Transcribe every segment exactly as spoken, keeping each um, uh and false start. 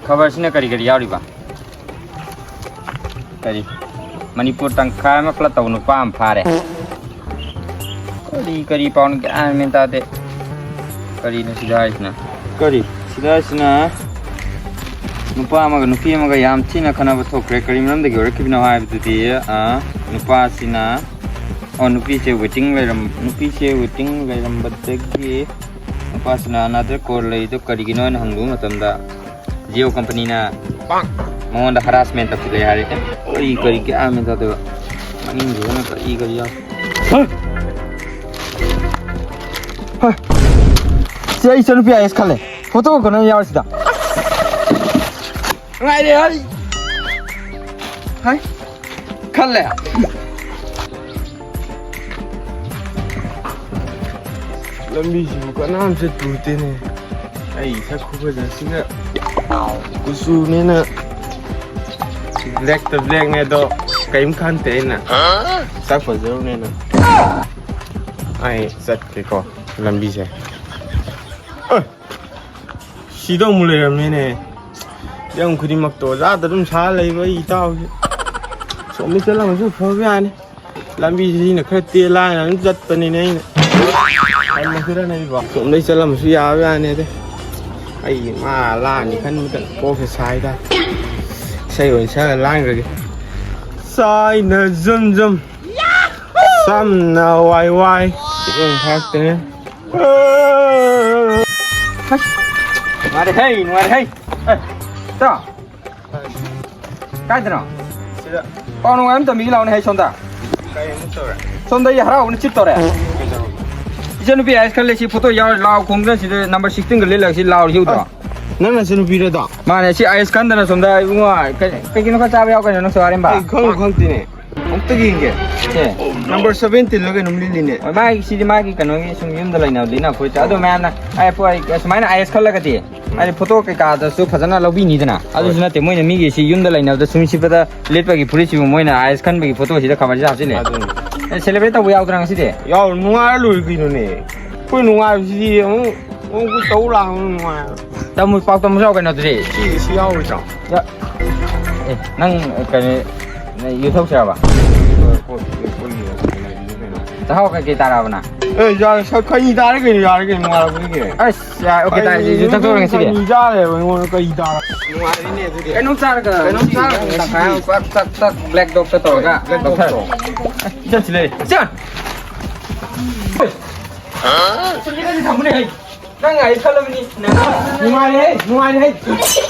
ꯈꯕꯔꯁꯤꯅ ꯀꯔꯤ ꯀꯔꯤ ꯌꯥꯎꯔꯤꯕ? ꯀꯔꯤ? ꯃꯅꯤꯄꯨꯔ ꯇꯪꯈꯥꯏ ꯑꯃ ꯐ꯭ꯂꯠ ꯇꯧꯕ ꯅꯨꯄꯥ ꯑꯃ ꯐꯥꯔꯦ꯫ ꯀꯔꯤ ꯀꯔꯤ ꯄꯥꯎꯅꯣ? ꯒ꯭ꯌꯥꯟ ꯃꯦꯟ ꯇꯥꯗꯦ꯫ ꯀꯔꯤꯅꯣ ꯁꯤꯗ ꯍꯥꯏꯁꯤꯅ? ꯀꯔꯤ? ꯁꯤꯗ ꯍꯥꯏꯁꯤꯅ ꯅꯨꯄꯥ ꯑꯃꯒ ꯅꯨꯄꯤ ꯑꯃꯒ ꯌꯥꯝ ꯊꯤꯅ ꯈꯠꯅꯕ ꯊꯣꯛꯈ꯭ꯔꯦ꯫ ꯀꯔꯤ ꯃꯔꯝꯗꯒꯤ ꯑꯣꯏꯔꯛꯈꯤꯕꯅꯣ ꯍꯥꯏꯕꯗꯨꯗꯤ, ꯑ, ꯅꯨꯄꯥꯁꯤꯅ, ꯑꯣ, ꯅꯨꯄꯤꯁꯦ waiting ꯂꯩꯔꯝ-, ꯅꯨꯄꯤꯁꯦ waiting ꯂꯩꯔꯝꯕꯗꯒꯤ ꯅꯨꯄꯥꯁꯤꯅ another call ꯂꯩꯗꯣ ꯀꯔꯤꯒꯤꯅꯣ ꯍꯥꯏꯅ ꯍꯪꯂꯨꯕ ꯃꯇꯝꯗ, Jio company ꯅ ꯃꯉꯣꯟꯗ harassment ꯇꯧꯁꯤꯜꯂꯦ ꯍꯥꯏꯔꯦ꯫ ꯑꯦ, ꯀꯔꯤ, ꯀꯔꯤ ꯒ꯭ꯌꯥꯟ ꯃꯦꯟ ꯇꯥꯗꯦꯕ꯫ ꯃꯅꯤꯡꯗꯨꯗꯅ ꯀꯔꯤ, ꯀꯔꯤ ꯌꯥꯎ-, ꯍꯩ! ꯍꯩ! ꯁꯤ ꯑꯩ ꯏꯆꯟꯅꯨꯄꯤ ꯑꯥꯏ ꯑꯦꯁ ꯈꯜꯂꯦ꯫ ꯐꯣꯇꯣ ꯀꯩꯅꯣ ꯌꯥꯎꯔꯤꯁꯤꯗ꯫ ꯉꯥꯏꯔꯦ, ꯍꯩ! ꯍꯩ! ꯈꯜꯂꯦ꯫ ꯂꯝꯕꯤꯁꯤꯕꯨ ꯀꯅꯥꯝ ꯆꯠꯄ ꯎꯗꯦꯅꯦ꯫ ꯑꯩ ꯁꯛ ꯈꯨꯐꯖꯁꯤꯒ, ꯀꯨꯆꯨꯅꯦꯅ black ꯇ black ꯅꯦ ꯑꯗꯣ, ꯀꯔꯤꯝ ꯈꯟꯗꯦ ꯑꯩꯅ꯫ ꯁꯛ ꯐꯖꯔꯨꯅꯦꯅ꯫ ꯑꯩ ꯆꯠꯀꯦꯀꯣ ꯂꯝꯕꯤꯁꯦ꯫ ꯑ! ꯁꯤꯗ ꯑꯃꯨꯛ ꯂꯩꯔꯝꯃꯦꯅꯦ꯫ ꯌꯨꯝ ꯈꯨꯗꯤꯡꯃꯛꯇ ꯑꯣꯖꯥꯗ ꯑꯗꯨꯝ ꯁꯥ ꯂꯩꯕ ꯑꯩ ꯏꯇꯥꯎꯁꯦ꯫ ꯁꯣꯝꯗ ꯆꯠꯂꯝꯃꯁꯨ ꯐꯕ ꯌꯥꯅꯤ꯫ ꯂꯝꯕꯤꯁꯤꯅ ꯈꯔ ꯇꯦꯜꯂꯦ ꯍꯥꯏꯅ ꯑꯗꯨꯝ ꯆꯠꯄꯅꯤꯅꯦ ꯑꯩꯅ꯫ ꯇꯝꯃꯁꯤꯔꯅꯦ ꯑꯩꯕꯣ? ꯁꯣꯝꯗꯩ ꯆꯠꯂꯝꯃꯁꯨ ꯌꯥꯕ ꯌꯥꯅꯤ ꯑꯗ꯫ ꯑꯩ ꯃꯥ ꯂꯥꯛꯑꯅꯤ ꯈꯟꯕꯗ ꯀꯣꯛꯁꯦ ꯁꯥꯏꯗ꯫ ꯏꯁꯩ ꯑꯣꯏꯅ ꯁꯛꯑ ꯂꯥꯡꯈ꯭ꯔꯒꯦ꯫ ꯁꯥꯏꯅ ꯖꯨꯝ ꯖꯨꯝ, ꯁꯝꯅ ꯋꯥꯏ ꯋꯥꯏ꯫ ꯏꯕꯦꯝ ꯐꯥꯔꯛꯇꯦꯅꯦ꯫ ꯅꯨꯡꯉꯥꯏꯔꯦ ꯍꯩ, ꯅꯨꯡꯉꯥꯏꯔꯦ ꯍꯩ꯫ ꯑꯦ, ꯇꯥ꯫ ꯀꯥꯏꯗꯅꯣ? ꯁꯤꯗ꯫ ꯄꯥꯎ ꯅꯨꯡꯉꯥꯏ ꯑꯃ ꯇꯝꯕꯤꯒꯦ ꯂꯥꯎꯅꯦ ꯍꯩ ꯁꯣꯝꯗ꯫ ꯀꯩ ꯑꯃꯨꯛ ꯇꯧꯔꯦ? ꯁꯣꯝꯗ ꯑꯩ ꯍꯔꯥꯎꯕꯅ ꯆꯤꯠ ꯇꯧꯔꯦ꯫ ꯀꯩꯗꯧꯔꯕ? ꯏꯆꯟꯅꯨꯄꯤ ꯑꯥꯏꯁ ꯈꯜꯂꯦ ꯁꯤ ꯐꯣꯇꯣ ꯌꯥꯎꯔꯦ ꯂꯥꯎ ꯈꯣꯡꯗꯅ ꯁꯤꯗ number sixteen ꯒ ꯂꯤꯠꯂꯒ ꯁꯤ ꯂꯥꯎꯔꯤ ꯎꯗ꯭ꯔꯣ? ꯑꯁ, ꯅꯪ ꯅꯆꯟꯅꯨꯄꯤꯔꯗꯣ? ꯃꯥꯅꯦ ꯁꯤ ꯑꯥꯏꯁ ꯈꯟꯗꯅ ꯁꯣꯝꯗ ꯏꯕꯨꯡꯉꯣ ꯀꯩ-, ꯀꯩꯒꯤꯅꯣ ꯈꯔ ꯆꯥꯕ ꯌꯥꯎ ꯀꯩꯅꯣ ꯅꯪꯁꯨ ꯑꯔꯦꯝꯕ? ꯑꯩ ꯈꯪꯕꯨ ꯈꯪꯗꯦꯅꯦ꯫ ꯑꯃꯨꯛꯇ ꯌꯦꯡꯒꯦ꯫ ꯁꯦ꯫ Number seventeen ꯂ ꯀꯩꯅꯣꯝ ꯂꯤꯠꯂꯤꯅꯦ꯫ ꯍꯣꯏ, ꯃꯥꯒꯤ, ꯁꯤꯗꯤ ꯃꯥꯒꯤ ꯀꯩꯅꯣꯒꯤ ꯁꯨꯝ ꯌꯨꯝꯗ ꯂꯩꯅꯕ ꯂꯤꯠꯅ ꯈꯣꯠꯇ꯫ ꯑꯗꯣ ꯃꯌꯥꯝꯅ, ꯑꯩ ꯄꯣ-, ꯑꯩ ꯁꯨꯃꯥꯏꯅ ꯑꯥꯏ ꯑꯦꯁ ꯈꯜꯂꯒꯗꯤ, ꯍꯥꯏꯗꯤ ꯐꯣꯇꯣ ꯀꯩꯀꯥꯗꯁꯨ ꯐꯖꯅ ꯂꯧꯕꯤꯅꯤꯗꯅ꯫ ꯑꯗꯨꯁꯨ ꯍꯣꯏ꯫ ꯅꯠꯇꯦ, ꯃꯣꯏꯅ ꯃꯤꯒꯤ ꯁꯤ ꯌꯨꯝꯗ ꯂꯩꯅꯕꯗ ꯁꯨꯝ ꯁꯤꯠꯄꯗ ꯂꯤꯠꯄꯒꯤ ꯐꯨꯔꯤꯠꯁꯤꯕꯨ ꯃꯣꯏꯅ ꯑꯥꯏ ꯑꯦꯁ ꯈꯟꯕꯒꯤ ꯐꯣꯇꯣꯁꯤꯗ ꯈꯕꯔꯁꯤꯗ ꯍꯥꯞꯆꯤꯜꯂꯦ꯫ ꯑꯗꯨꯅꯤ꯫ ꯑꯦ, celebrate ꯇꯧꯕ ꯌꯥꯎꯗ꯭ꯔꯥ ꯉꯁꯤꯗꯤ? ꯌꯥꯎ, ꯅꯨꯡꯉꯥꯏꯔ ꯂꯣꯏꯔꯦ ꯀꯩꯅꯣꯅꯦ꯫ ꯑꯩꯈꯣꯏ ꯅꯨꯡꯉꯥꯏꯕꯁꯤꯗꯤ ꯑꯃꯨꯛ ꯃꯑꯣꯡ ꯀꯨꯏ ꯇꯧ ꯂꯥꯛꯑꯣ ꯅꯨꯡꯉꯥꯏ꯫ ꯇꯝꯃꯨ-, ꯄꯥꯎ ꯇꯝꯃꯨꯁꯤ ꯂꯥꯛꯑꯣ ꯀꯩꯅꯣ ꯑꯗꯨꯗꯤ꯫ ꯁꯤ, ꯁꯤ ꯌꯥꯎꯔꯣꯏꯗ꯭ꯔꯣ? ꯌꯥ-, ꯑꯦ, ꯅꯪ ꯀꯩꯅꯣ, ꯅꯪ ꯌꯨ ꯊꯛꯁꯤꯔꯕ? ꯍꯣꯏ, ꯍꯣꯏ, ꯍꯣꯏ, ꯍꯣꯏ, ꯀꯩꯅꯣ꯫ ꯆꯥꯛꯍꯥꯎ ꯀꯩꯀꯩ ꯇꯥꯔꯛꯑꯕ ꯅꯪ? ꯑꯦ, ꯌꯥꯔꯦ, ꯁꯛ ꯈꯩꯅꯤ ꯇꯥꯔꯦ ꯀꯩꯅꯣ, ꯌꯥꯔꯦ ꯀꯩꯅꯣ, ꯅꯨꯡꯉꯥꯏꯔꯛꯄꯅꯤ ꯀꯩꯅꯣ꯫ ꯑꯁ, ꯌꯥꯔꯦ, ꯑꯣꯀꯦ, ꯇꯥꯔꯦ, ꯌꯨ ꯊꯛꯇꯣꯛꯑꯔꯣꯏ ꯉꯁꯤꯗꯤ꯫ ꯈꯩꯅꯤ ꯆꯥꯔꯦꯕ ꯑꯩꯉꯣꯟꯗ ꯀꯔꯤ ꯇꯥꯔꯛ-, ꯅꯨꯡꯉꯥꯏꯔꯤꯅꯦ ꯑꯗꯨꯗꯤ꯫ ꯀꯩꯅꯣꯝ ꯆꯥꯔꯒ ꯀꯩꯅꯣꯝ ꯉꯁꯤꯗꯤ ꯆꯥꯔꯒ ꯅꯪ ꯇꯪꯈꯥꯏ ꯉꯁꯤꯗꯤ꯫ ꯑꯃ ꯄꯥꯛ ꯇꯛ ꯇꯛ ꯕ꯭ꯂꯦꯛ ꯗꯣꯛꯇ ꯇꯧꯔꯒ ꯕ꯭ꯂꯦꯛ ꯗꯣꯛꯇ ꯗꯣꯛꯇꯔ꯫ ꯇꯧꯔꯣ꯫ ꯏꯆꯟ ꯁꯤꯂꯦ꯫ ꯏꯆꯟ! ꯁꯨꯝ ꯊꯝꯃꯨꯅꯦ ꯑꯩ꯫ ꯅꯪ ꯑꯥꯏꯁ ꯈꯜꯂꯕꯅꯤ꯫ ꯅꯨꯡꯉꯥꯏꯔꯦꯍꯦ, ꯅꯨꯡꯉꯥꯏꯔꯦꯍꯦ꯫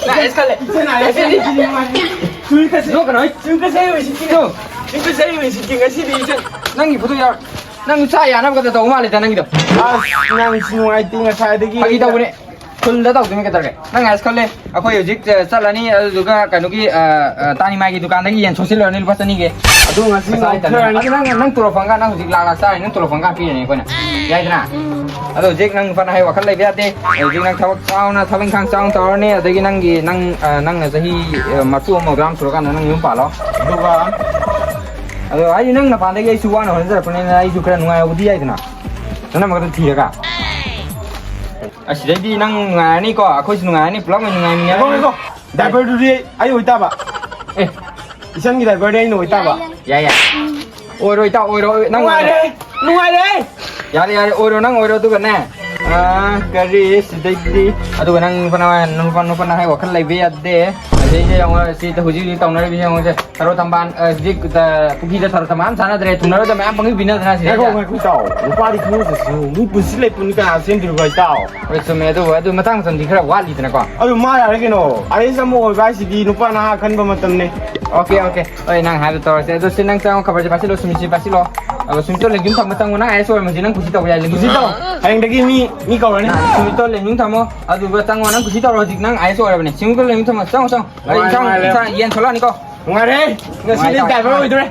ꯅꯪ ꯑꯥꯏꯁ ꯈꯜꯂꯦ꯫ ꯏꯆꯟ ꯑꯥꯏꯁ ꯈꯜꯂꯦ, ꯅꯨꯡꯉꯥꯏꯔꯦ꯫ ꯁꯨꯝ ꯈꯠꯁꯦ꯫ ꯅꯣꯛꯀꯅꯣ ꯍꯩ꯫ ꯁꯨꯝ ꯈꯠꯁꯦ ꯍꯩ ꯑꯣꯏꯁꯤꯠꯇꯤ꯫ ꯁꯨꯝ ꯈꯠꯁꯦ ꯍꯩ ꯑꯣꯏꯁꯤꯠꯇꯤ ꯉꯁꯤꯗꯤ ꯏꯆꯟ꯫ ꯅꯪꯒꯤ ꯐꯣꯇꯣ ꯌꯥꯎꯔ-, ꯅꯪ ꯁꯥ ꯌꯥꯅꯕ ꯈꯛꯇ ꯇꯧꯕ ꯃꯥꯜꯂꯦꯗ ꯅꯪꯒꯤꯗꯣ꯫ ꯑꯁ, ꯅꯪꯁꯨ ꯅꯨꯡꯉꯥꯏꯇꯦ ꯉꯁꯥꯏꯗꯒꯤ꯫ ꯐꯥꯒꯤ ꯇꯧꯕꯅꯦ꯫ ꯐꯨꯜꯗ ꯇꯧꯗꯣꯏꯅꯤ ꯀꯩꯗꯧꯔꯒꯦ? ꯅꯪ ꯑꯥꯏꯁ ꯈꯜꯂꯦ꯫ ꯑꯩꯈꯣꯏ ꯍꯧꯖꯤꯛ, ꯑ, ꯆꯠꯂꯅꯤ, ꯑꯗꯨꯗꯨꯒ ꯀꯩꯅꯣꯒꯤ, ꯑ, ꯑ, ꯇꯥꯅꯤꯃꯥꯏꯒꯤ ꯗꯨꯀꯥꯟꯗꯒꯤ ꯌꯦꯟ ꯁꯣꯠꯆꯤꯜꯂꯨꯔꯅꯤ ꯂꯨꯄꯥ ꯆꯅꯤꯒꯤ꯫ ꯑꯗꯨ ꯉꯁꯤ ꯄꯩꯁꯥ ꯂꯩꯇꯕꯅꯤꯅ꯫ ꯉꯧꯊꯔꯅꯤ꯫ ꯑꯗꯨ ꯅꯪ, ꯅꯪ ꯇꯣꯂꯣꯞ ꯐꯪꯀꯥꯟ ꯅꯪ ꯍꯧꯖꯤꯛ ꯂꯥꯛ ꯂꯥꯛ ꯆꯥꯔꯅꯤ, ꯅꯪ ꯇꯣꯂꯣꯞ ꯐꯪꯀꯥꯟ ꯄꯤꯔꯅꯤ ꯑꯩꯈꯣꯏꯅ꯫ ꯌꯥꯏꯗꯅ? ꯎꯝ꯫ ꯑꯗꯣ ꯍꯧꯖꯤꯛ ꯅꯪ ꯅꯨꯄꯥ ꯅꯍꯥ ꯋꯥꯈꯜ ꯂꯩꯕ ꯌꯥꯗꯦ꯫ ꯍꯧꯖꯤꯛ ꯅꯪ ꯊꯕꯛ ꯆꯥꯎꯅ, ꯊꯕꯛ ꯏꯪꯈꯥꯡ ꯆꯥꯎꯅ ꯇꯧꯔꯅꯤ, ꯑꯗꯒꯤ ꯅꯪꯒꯤ, ꯅꯪ, ꯑ, ꯅꯪꯅ ꯆꯍꯤ, ꯑ, ꯃꯔꯤꯐꯨ ꯑꯃ ꯃꯧꯗ꯭ꯔꯥ ꯑꯃ ꯁꯨꯔꯀꯥꯟꯗ ꯅꯪ ꯌꯨꯝ ꯄꯥꯜꯂꯣ꯫ ꯑꯗꯨꯒ ꯑꯗꯣ ꯑꯩ ꯅꯪ ꯅꯄꯥꯟꯗꯒꯤ ꯑꯩꯁꯨ ꯋꯥꯅ ꯍꯣꯠꯅꯖꯔꯛꯄꯅꯤꯅ ꯑꯩꯁꯨ ꯈꯔ ꯅꯨꯡꯉꯥꯏꯍꯧꯕꯗꯤ ꯌꯥꯏꯗꯅ꯫ ꯅꯪ ꯑꯃꯈꯛꯇ ꯊꯤꯔꯒ꯫ ꯑꯁꯤꯗꯩꯗꯤ ꯅꯪ ꯅꯨꯡꯉꯥꯏꯔꯅꯤꯀꯣ, ꯑꯩꯈꯣꯏꯁꯨ ꯅꯨꯡꯉꯥꯏꯔꯅꯤ, ꯄꯨꯂꯞ ꯑꯣꯏꯅ ꯅꯨꯡꯉꯥꯏꯃꯤꯟꯅꯔꯅꯤ꯫ ꯉꯥꯏꯈꯣ, ꯉꯥꯏꯈꯣ꯫ ꯗꯥꯏꯄꯔꯗꯨꯗꯤ ꯑꯩ ꯑꯣꯏꯇꯥꯕ꯫ ꯑꯦ꯫ ꯏꯆꯟꯒꯤ ꯗꯥꯏꯄꯔꯗꯤ ꯑꯩꯅ ꯑꯣꯏꯇꯥꯕ꯫ ꯌꯥꯏ, ꯌꯥꯏ꯫ ꯑꯣꯏꯔꯣ, ꯏꯇꯥꯎ, ꯑꯣꯏꯔꯣ, ꯅꯪ ꯑꯣꯏꯔꯣ꯫ ꯅꯨꯡꯉꯥꯏꯔꯦ, ꯅꯨꯡꯉꯥꯏꯔꯦ꯫ ꯌꯥꯔꯦ, ꯌꯥꯔꯦ, ꯑꯣꯏꯔꯣ, ꯅꯪ ꯑꯣꯏꯔꯣ, ꯑꯗꯨꯒꯅꯦ꯫ ꯑꯥ, ꯀꯔꯤ, ꯁꯤꯗꯩꯗꯤ, ꯑꯗꯨꯒ ꯅꯪ ꯅꯨꯄꯥ ꯅꯍꯥ, ꯅꯨꯄꯥ, ꯅꯨꯄꯥ ꯅꯍꯥ ꯋꯥꯈꯜ ꯂꯩꯕ ꯌꯥꯗꯦ꯫ ꯑꯗꯩꯗꯤ ꯌꯦꯡꯉꯣ, ꯁꯤ ꯍꯧꯖꯤꯛ ꯍꯧꯖꯤꯛ ꯇꯧꯅꯔꯤꯕ ꯌꯦꯡꯉꯣꯁꯦ, ꯊꯔꯣ ꯊꯝꯕꯥꯜ, ꯑ, ꯍꯧꯖꯤꯛ, ꯑ, ꯄꯨꯈ꯭ꯔꯤꯗ ꯊꯔꯣ ꯊꯝꯕꯥꯜ ꯑꯃ ꯁꯥꯟꯅꯗ꯭ꯔꯦ, ꯊꯨꯡꯅꯔꯣꯏꯗ ꯃꯌꯥꯝ ꯄꯪꯕꯤ ꯕꯤꯅꯗꯅ ꯁꯤꯗꯩꯗ꯫ ꯉꯥꯏꯈꯣ, ꯉꯥꯏꯈꯣ, ꯏꯇꯥꯎ꯫ ꯅꯨꯄꯥꯗꯤ ꯈꯪꯅ ꯆꯠꯁꯤꯅꯣ꯫ ꯃꯤ ꯄꯨꯟꯁꯤ ꯂꯩ ꯄꯨꯟꯁꯤ ꯀꯅꯥ ꯁꯦꯝꯗꯣꯔꯤꯕ, ꯏꯇꯥꯎ? ꯍꯣꯏ, ꯆꯨꯝꯃꯦ, ꯑꯗꯨꯕꯨ, ꯑꯗꯨ ꯃꯇꯥꯡ ꯃꯇꯝꯗꯤ ꯈꯔ ꯋꯥꯠꯂꯤꯗꯅꯀꯣ꯫ ꯑꯗꯨ ꯃꯥ ꯌꯥꯔꯦ ꯀꯩꯅꯣ꯫ ꯑꯥꯏ ꯑꯦꯁ ꯑꯃ ꯑꯣꯏꯕ ꯍꯥꯏꯁꯤꯗꯤ ꯅꯨꯄꯥ ꯅꯍꯥ ꯈꯟꯕ ꯃꯇꯝꯅꯦ꯫ Okay, okay. ꯍꯣꯏ, ꯅꯪ ꯍꯥꯏꯕ ꯇꯧꯔꯁꯦ꯫ ꯑꯗꯣ ꯁꯤ ꯅꯪ ꯆꯪꯉꯣ, ꯈꯕꯔꯁꯦ ꯄꯥꯏꯁꯤꯜꯂꯣ, ꯁꯨꯃꯤꯠꯁꯤ ꯄꯥꯏꯁꯤꯜꯂꯣ꯫ ꯑꯗꯣ ꯁꯨꯃꯤꯠꯇꯣ ꯂꯦꯡꯖꯨꯝ ꯊꯝꯕ ꯆꯪꯉꯣ꯫ ꯅꯪ ꯑꯥꯏ ꯑꯦꯁ ꯑꯣꯏꯔꯝꯃꯗꯤ ꯅꯪ ꯀꯨꯁꯤ ꯇꯧꯕ ꯌꯥꯏ, ꯂꯦꯡꯖꯨꯝ꯫ ꯀꯨꯁꯤ ꯇꯧ꯫ ꯍꯌꯦꯡꯗꯒꯤ ꯃꯤ, ꯃꯤ ꯀꯧꯔꯅꯤ꯫ ꯅꯪ ꯁꯨꯃꯤꯠꯇꯣ ꯂꯦꯡꯖꯨꯝ ꯊꯝꯃꯣ, ꯑꯗꯨꯒ ꯆꯪꯉꯣ꯫ ꯅꯪ ꯀꯨꯁꯤ ꯇꯧꯔꯣ ꯍꯧꯖꯤꯛ꯫ ꯅꯪ ꯑꯥꯏ ꯑꯦꯁ ꯑꯣꯏꯔꯕꯅꯦ꯫ ꯁꯨꯃꯤꯠꯇꯣ ꯂꯦꯡꯖꯨꯝ ꯊꯝꯃꯣ꯫ ꯆꯪꯉꯣ, ꯆꯪꯉꯣ꯫ ꯑꯩ ꯅꯨꯡꯉꯥꯏ, ꯏꯟꯁꯥꯡ, ꯅꯨꯡꯉꯥꯏ, ꯏꯟꯁꯥꯡ ꯌꯦꯟ ꯊꯣꯛꯂꯛꯑꯅꯤꯀꯣ꯫ ꯅꯨꯡꯉꯥꯏꯔꯦ꯫ ꯉꯁꯤꯗꯤ ꯅꯨꯡꯉꯥꯏ, ꯗ꯭ꯔꯥꯏꯚꯔ ꯅꯨꯡꯉꯥꯏ꯫ ꯑꯣꯏꯗꯣꯔꯦ꯫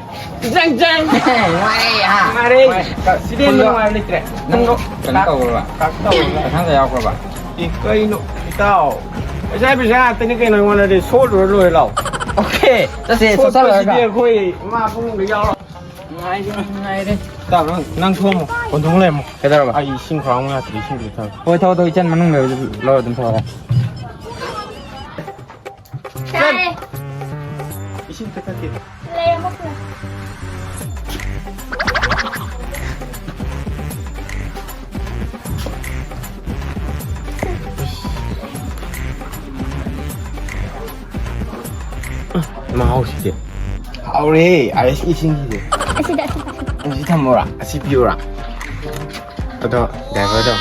ꯖꯪ, ꯖꯪ꯫ ꯅꯨꯡꯉꯥꯏꯔꯦ, ꯍꯥ? ꯅꯨꯡꯉꯥꯏꯔꯦ꯫ ꯅꯨꯡꯉꯥꯏ꯫ ꯁꯤꯗꯤ ꯐꯨꯜꯗꯣ ꯁꯤꯗꯤ ꯅꯨꯡꯉꯥꯏꯕ ꯂꯩꯇ꯭ꯔꯦ꯫ ꯅꯪ ꯀꯩꯅꯣ ꯇꯧꯔꯕ? ꯀꯛ ꯇꯧꯔꯕ꯫ ꯄꯩꯁꯥ ꯅꯨꯡꯁꯥ ꯌꯥꯎꯈ꯭ꯔꯕ? ꯑꯦ, ꯀꯩꯅꯣ, ꯏꯇꯥꯎ? ꯄꯩꯁꯥ, ꯄꯩꯁꯥ ꯉꯥꯛꯇꯅꯤ ꯀꯩꯅꯣ ꯑꯩꯉꯣꯟꯗꯗꯤ꯫ ꯁꯣꯠꯂꯨꯔ ꯂꯣꯏꯔꯦ ꯂꯥꯎ꯫ ꯑꯣꯀꯦ, ꯆꯠꯁꯦ, ꯁꯣꯠꯄꯁꯤꯗꯤ ꯆꯠꯆꯔꯒ꯫ ꯑꯩꯈꯣꯏ ꯏꯃꯥ ꯄꯨꯡꯗ ꯌꯥꯎꯔꯣ꯫ ꯅꯨꯡꯉꯥꯏꯔꯦ, ꯅꯨꯡꯉꯥꯏꯔꯦ꯫ ꯇꯥꯕ꯭ꯔꯣ? ꯅꯪ ꯊꯣꯡꯉꯣ꯫ ꯀꯣꯟꯊꯣꯡ ꯂꯩꯔꯝꯃꯣ꯫ ꯀꯩꯗꯧꯔꯕ? ꯑꯩ ꯏꯁꯤꯡ ꯈꯔ ꯑꯃꯨꯛ ꯌꯥꯗ꯭ꯔꯤ, ꯏꯁꯤꯡꯗꯨ ꯊꯛ꯫ ꯍꯣꯏ, ꯊꯛꯑꯣ, ꯊꯛꯑꯣ, ꯏꯆꯟ ꯃꯅꯨꯡ ꯂꯩꯔ ꯂꯧꯔ ꯑꯗꯨꯝ ꯊꯛꯑꯣ꯫ ꯇꯥꯏ꯫ ꯏꯁꯤꯡ ꯈꯤꯇ ꯊꯛꯀꯦ꯫ ꯂꯩꯔꯝꯃꯣ꯫ ꯃꯍꯥꯎꯁꯤꯗꯤ꯫ ꯍꯥꯎꯔꯦ, ꯑꯥꯏꯁꯀꯤ ꯏꯁꯤꯡꯁꯤꯗꯤ꯫ ꯑꯁꯤꯗ, ꯑꯁꯤꯗ꯫ ꯑꯁꯤ ꯊꯝꯃꯣꯔꯥ? ꯑꯁꯤ ꯄꯤꯌꯨꯔꯥ? ꯑꯗꯣ, ꯗ꯭ꯔꯥꯏꯚꯔꯗꯣ꯫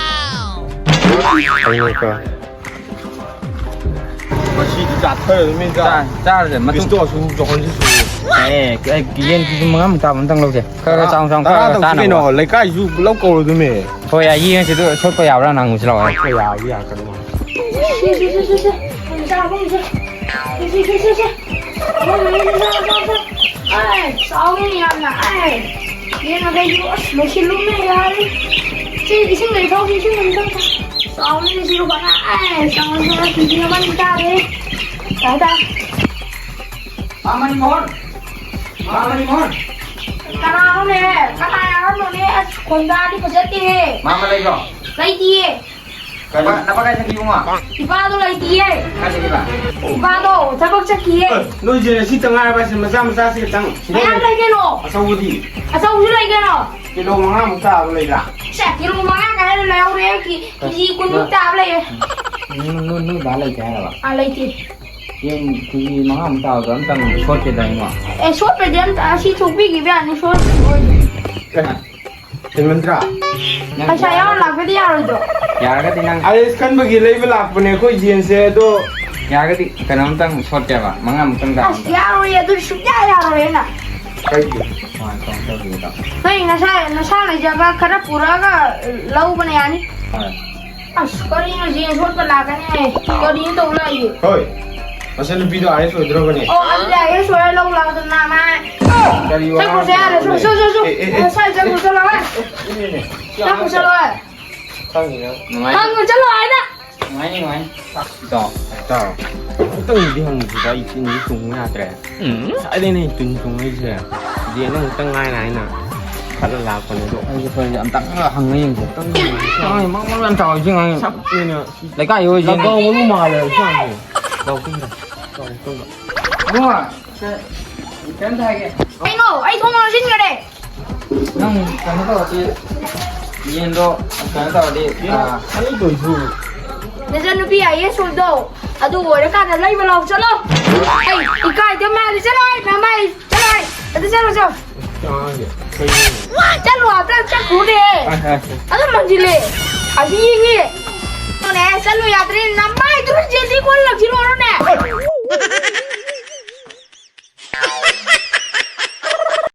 ꯑꯩꯅꯦꯀꯣ꯫ ꯃꯁꯤꯗꯤ ꯆꯥꯊꯔꯗꯕꯅꯤ, ꯆꯥ-, ꯆꯥꯔꯁꯦ, ꯃꯇꯨꯡ꯫ ꯄꯤꯁꯇꯣ ꯑꯁꯨ ꯆꯥꯎꯍꯟꯁꯤ ꯁꯨ꯫ ꯑꯦ, ꯑꯦ, ꯌꯦꯟ ꯀꯦꯖꯤ ꯃꯉꯥ ꯃꯨꯛ ꯇꯥꯕ ꯑꯝꯇꯪ ꯂꯧꯁꯦ꯫ ꯈꯔ ꯈꯔ ꯇꯔꯥ, ꯆꯥꯎ, ꯆꯥꯎ, ꯇꯔꯥ ꯈꯔ ꯇꯧꯁꯤ ꯆꯥꯅꯕ꯫ ꯀꯩꯅꯣ, ꯂꯩꯀꯥꯏꯁꯨ ꯄꯨꯂꯞ ꯀꯧꯔꯗꯨꯃꯤ꯫ ꯍꯣꯏ, ꯌꯥꯏ, ꯌꯦꯡꯉꯁꯤ ꯑꯗꯨ ꯁꯣꯠꯄ ꯌꯥꯕ꯭ꯔꯥ ꯅꯪꯉꯨꯁꯤ ꯂꯥꯛꯑꯣ꯫ ꯁꯣꯠꯄ ꯌꯥꯕ ꯌꯥꯔꯛꯀꯅꯤ꯫ ꯁꯦ, ꯁꯦ, ꯁꯦ, ꯁꯦ, ꯁꯦ꯫ ꯁꯦ, ꯁꯦ, ꯁꯦ, ꯁꯦ꯫ ꯑꯩ, ꯆꯥꯎꯋꯤꯅꯦ ꯌꯥꯝꯅ꯫ ꯑꯩ, ꯌꯦꯟ ꯃꯈꯩꯁꯨ, ꯑꯁ, ꯂꯣꯏꯁꯤꯜꯂꯨꯅꯦ ꯌꯥꯔꯦ꯫ ꯁꯤ ꯏꯁꯤꯡ ꯂꯩ ꯊꯛꯎꯁꯤ, ꯏꯁꯤꯡ ꯂꯩ ꯊꯛꯎꯁꯤ꯫ ꯆꯥꯎꯋꯤꯅꯦ ꯁꯤꯁꯨ ꯐꯖꯅ꯫ ꯑꯩ, ꯆꯥꯎꯋꯤ, ꯆꯥꯎꯋꯤ, ꯀꯦꯖꯤ ꯑꯃꯅꯤ ꯇꯥꯔꯦ꯫ ꯇꯥꯏ, ꯇꯥꯏ꯫ ꯃꯥꯃꯅꯤ ꯃꯣꯍꯟ꯫ ꯃꯥꯃꯅꯤ ꯃꯣꯍꯟ꯫ ꯀꯅꯥꯅꯣꯅꯦ? ꯀꯅꯥ ꯌꯥꯎꯔꯝꯅꯣꯅꯦ? ꯑꯁ, ꯈꯣꯟꯗꯥꯗꯤ ꯐꯖꯗꯦꯍꯦ꯫ ꯃꯥꯃ ꯂꯩꯕ꯭ꯔꯣ? ꯂꯩꯇꯤꯌꯦ꯫ ꯀꯩꯕ? ꯅꯄꯥ ꯀꯥꯏ ꯆꯠꯈꯤ, ꯏꯕꯨꯡꯉꯣ? ꯏꯄꯥꯗꯣ ꯂꯩꯇꯤꯌꯦ꯫ ꯀꯥꯏ ꯆꯠꯈꯤꯕ? ꯏꯄꯥꯗꯣ ꯊꯕꯛ ꯆꯠꯈꯤꯌꯦ꯫ ꯑꯦ, ꯅꯣꯏꯁꯦ ꯁꯤ ꯇꯉꯥꯏ ꯍꯥꯏꯕ ꯃꯆꯥ ꯃꯆꯥꯁꯤ ꯈꯤꯇꯪ꯫ ꯃꯌꯥꯝ ꯂꯩ ꯀꯩꯅꯣ꯫ ꯑꯆꯧꯕꯗꯤ? ꯑꯆꯧꯕꯁꯨ ꯂꯩ ꯀꯩꯅꯣ꯫ ꯀꯤꯂꯣ ꯃꯉꯥꯃꯨꯛ ꯇꯥꯕ ꯂꯩꯕ꯭ꯔꯥ? ꯁꯦ, ꯀꯤꯂꯣ ꯃꯉꯥ ꯀꯥꯏꯅ ꯂꯩꯍꯧꯔꯦ꯫ ꯀꯤ-, ꯀꯦꯖꯤ ꯀꯨꯟꯃꯨꯛ ꯇꯥꯕ ꯂꯩꯌꯦ꯫ ꯅꯣꯏ, ꯅꯣꯏ, ꯅꯣꯏ ꯕꯥ ꯂꯩꯇꯦ ꯍꯥꯏꯔꯕ? ꯑꯥ, ꯂꯩꯇꯦ꯫ ꯌꯦꯟ ꯀꯦꯖꯤ ꯃꯉꯥꯃꯨꯛ ꯇꯥꯕꯗꯣ ꯑꯝꯇꯪ ꯁꯣꯠꯀꯦꯗ, ꯏꯕꯨꯡꯉꯣ꯫ ꯑꯦ, ꯁꯣꯠꯄꯩꯗꯤ ꯑꯝꯇ ꯑꯁꯤ ꯊꯣꯛꯄꯤꯈꯤꯕ ꯌꯥꯅꯤ, ꯁꯣꯠꯄ ꯑꯣꯏꯗꯤ꯫ ꯑꯦ, ꯍꯦꯟꯃꯟꯗ꯭ꯔꯥ? ꯄꯩꯁꯥ ꯌꯥꯎꯔ ꯂꯥꯛꯄꯗꯤ ꯌꯥꯔꯣꯏꯗ꯭ꯔꯣ? ꯌꯥꯔꯒꯗꯤ ꯅꯪ ꯑꯥꯏ ꯑꯦꯁ ꯈꯟꯕꯒꯤ ꯂꯩꯕ ꯂꯥꯛꯄꯅꯦ ꯑꯩꯈꯣꯏ ꯌꯦꯟꯁꯦ, ꯑꯗꯣ ꯌꯥꯔꯒꯗꯤ ꯀꯩꯅꯣꯝꯇꯪ ꯁꯣꯠꯀꯦꯕ, ꯃꯉꯥꯃꯨꯛꯇꯪ ꯑꯁ, ꯇꯥꯕꯗ꯫ ꯌꯥꯔꯣꯏꯌꯦ, ꯑꯗꯨꯗꯤ ꯁꯨꯡꯌꯥ ꯌꯥꯔꯣꯏꯌꯦ ꯅꯪ꯫ ꯀꯩꯒꯤ? ꯀꯃꯥꯏ, ꯀꯃꯥꯏ ꯇꯧꯗꯣꯏꯅꯣ? ꯅꯪ ꯅꯁꯥ, ꯅꯁꯥ ꯂꯩꯖꯕ ꯈꯔ ꯄꯨꯔꯛꯑꯒ ꯂꯧꯕꯅ ꯌꯥꯅꯤ꯫ ꯍꯣꯏ꯫ ꯑꯁ, ꯀꯔꯤꯅꯣ ꯌꯦꯟ ꯁꯣꯠꯄ ꯂꯥꯛꯀꯅꯤ ꯍꯥꯏ? ꯀꯔꯤꯅꯣ ꯇꯧ ꯂꯥꯛꯏꯁꯦ? ꯍꯣꯏ꯫ ꯃꯆꯟꯅꯨꯄꯤꯗꯣ ꯑꯥꯏ ꯑꯦꯁ ꯑꯣꯏꯗ꯭ꯔꯕꯅꯦ꯫ ꯑꯣ, ꯑꯗꯨꯗꯤ ꯑꯥꯏ ꯑꯦꯁ ꯑꯣꯏꯔ ꯂꯧ ꯂꯥꯛꯑꯣ ꯅꯃꯥꯏ꯫ ꯀꯔꯤ ꯋꯥ ꯆꯠꯈ꯭ꯔꯁꯦ ꯌꯥꯔꯦ, ꯉꯥꯡꯉꯤꯅꯣ? ꯁꯣ-, ꯁꯣ-, ꯁꯣ-, ꯁꯣ-, ꯑꯦ, ꯑꯦ, ꯑꯦ꯫ ꯁ꯭ꯋꯥꯏ ꯆꯠꯈ꯭ꯔꯣ ꯆꯠꯂꯣ ꯍꯥꯏ꯫ ꯏꯅꯦꯅꯦ, ꯁꯤ ꯆꯠꯈ꯭ꯔꯣ ꯑꯉꯥꯡꯁꯦ ꯆꯠꯂꯣ ꯍꯥꯏ꯫ ꯈꯪꯉꯤꯅ? ꯅꯨꯡꯉꯥꯏ-, ꯈꯪꯉꯣ ꯆꯠꯂꯣ ꯍꯥꯏꯅ꯫ ꯅꯨꯡꯉꯥꯏꯅꯤ, ꯅꯨꯡꯉꯥꯏꯅꯤ꯫ ꯆꯥꯛ ꯆꯥꯎ꯫ ꯆꯥꯎ꯫ ꯑꯃꯨꯛꯇꯪꯗꯤ ꯍꯪꯉꯨꯁꯤꯗ, ꯑꯩ ꯇꯤꯟꯁꯤ ꯆꯨꯡꯉꯨ ꯌꯥꯗ꯭ꯔꯦ꯫ ꯎꯝ꯫ ꯉꯁꯥꯏꯗꯩꯅꯦ ꯑꯩ ꯇꯤꯟ ꯆꯨꯡꯉꯛꯏꯁꯦ꯫ ꯌꯦꯟ ꯑꯃꯨꯛꯇꯪ ꯉꯥꯏꯔꯦ ꯍꯥꯏꯅ꯫ ꯈꯜꯂ ꯂꯥꯛꯄꯅꯦ ꯑꯗꯣ꯫ ꯑꯩꯁꯨ ꯈꯔ ꯑꯝꯇꯪ ꯍꯪꯉ ꯌꯦꯡꯁꯦ꯫ ꯑꯉꯥꯡꯁꯦ ꯃꯃꯜ ꯌꯥꯝ ꯆꯥꯎꯋꯤ ꯁꯤ ꯑꯉꯥꯡꯁꯦ꯫ ꯁꯛꯇꯨꯅ ꯂꯩꯀꯥꯏ ꯑꯣꯏꯁꯦ꯫ ꯂꯒꯥꯎ ꯃꯔꯨ ꯃꯥꯜꯂꯦ ꯁꯤ ꯑꯉꯥꯡꯁꯦ꯫ ꯂꯧ ꯀꯨꯝꯗ꯫ ꯂꯧ ꯀꯨꯝꯗ꯫ ꯏꯕꯨꯡꯉꯣ, ꯀꯩ- ꯀꯩꯝꯇ ꯍꯥꯏꯒꯦ꯫ ꯀꯩꯅꯣ? ꯑꯩ ꯊꯣꯡ ꯂꯣꯟꯁꯤꯟꯈ꯭ꯔꯦ꯫ ꯅꯪ ꯀꯩꯅꯣ ꯇꯧꯔꯗꯤ, ꯌꯦꯟꯗꯣ ꯀꯩꯅꯣ ꯇꯧꯔꯗꯤ, ꯑꯥ, ꯑꯩꯗꯣꯏꯁꯨ ꯅꯆꯟꯅꯨꯄꯤ ꯑꯥꯏ ꯑꯦꯁ ꯑꯣꯏꯕꯗꯣ ꯑꯗꯨ ꯑꯣꯏꯔꯀꯥꯟꯗ ꯂꯩꯕ ꯂꯥꯎ ꯆꯠꯂꯣ꯫ ꯑꯩ ꯏꯀꯥꯏꯗ ꯃꯥꯜꯂꯤ꯫ ꯆꯠꯂꯣ, ꯑꯩ ꯃꯃꯥꯏ꯫ ꯆꯠꯂꯣ, ꯑꯩ꯫ ꯑꯗꯨ ꯆꯠꯂꯣ, ꯆꯠꯂꯣ꯫ ꯑꯉꯥꯡꯁꯦ ꯀꯩꯅꯣ? ꯆꯠꯂꯣ, ꯑꯝꯇ ꯆꯠꯈ꯭ꯔꯣꯅꯦ꯫ ꯑꯗꯨꯝ ꯍꯟꯖꯤꯜꯂꯦ꯫ ꯑꯁꯤ ꯌꯦꯡꯉꯤ꯫ ꯅꯦ, ꯆꯠꯂꯨ ꯌꯥꯗ꯭ꯔꯦ, ꯅꯝ